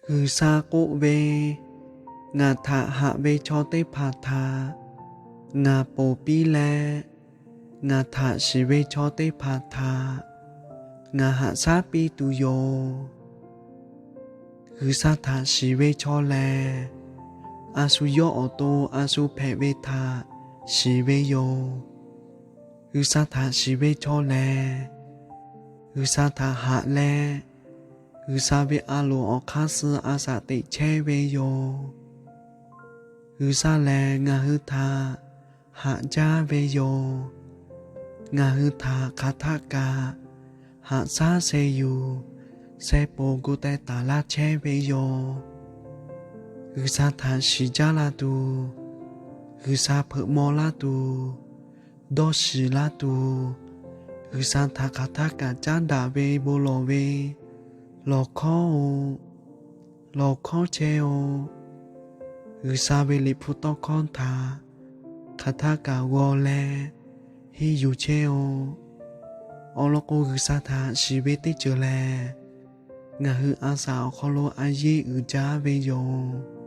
G'uiˬsha k'oˆ ve, Ngaˬ htaꞈ haꞈ ve chaw teˇ hpaˍ htaꞈ ngaˬ ponˬ piˇ leh, ngaˬ htaꞈ shiˍ ve chaw teˇ hpaˍ htaꞈ ngaˬ haꞈ shaˉ piˇ tuˬ yoˬ. G'uiˬsha htaꞈ shiˍ ve chaw lehˬ, a shu yawˇ awˬ to a shu hpehꞈ ve htaꞈ shiˍ ve yoˬ. G'uiˬsha htaꞈ shiˍ ve chaw lehˬ, G'uiˬsha htaꞈ haꞈ leh, G'uiˬsha ve a loˍ awˬ hk'aˇ suh a shaꞈ teꞈ chehˇ ve yoˬ. G'uiˬsha lehˬ ngaˬ hui htaꞈ haꞈ jaˇ ve yoˬ. Ngaˬ hui htaꞈ hk'aˬ htaˆ kaꞈ haꞈ shaˉ sheh yuˬ, sheh ponˬ gu teh taˍ laˇ chehˇ ve yoˬ. G'uiˬsha htaꞈ shiˍ jaˇ la tuˬ, G'uiˬsha hpeuꞈ maw laˇ tuˬ, dawˇ shiˍ laˇ tuˬ, G'uiˬsha htaꞈ hk'aˬ htaˆ kaꞈ caˉ daꞈ ve bon lawˬ ve, lawˬ hkawˉ-oˬ, lawˬ hkawˉ chehˇ-oˬ. G'uiˬsha ve liꞈ hpu tawˇ hkawˇ htaꞈ hk'aˬ htaˆ kaꞈ g'aw leh henˇ yuˬ chehˇ-oˬ. Awˬ lawn k'o, G'uiˬsha htaꞈ shiˍ ve teˇ ceuˬ lehˬ, ngaˬ hui a shaꞈ awˬ hk'aw lo a yeˇ uiˍ jaˇ ve yoˬ.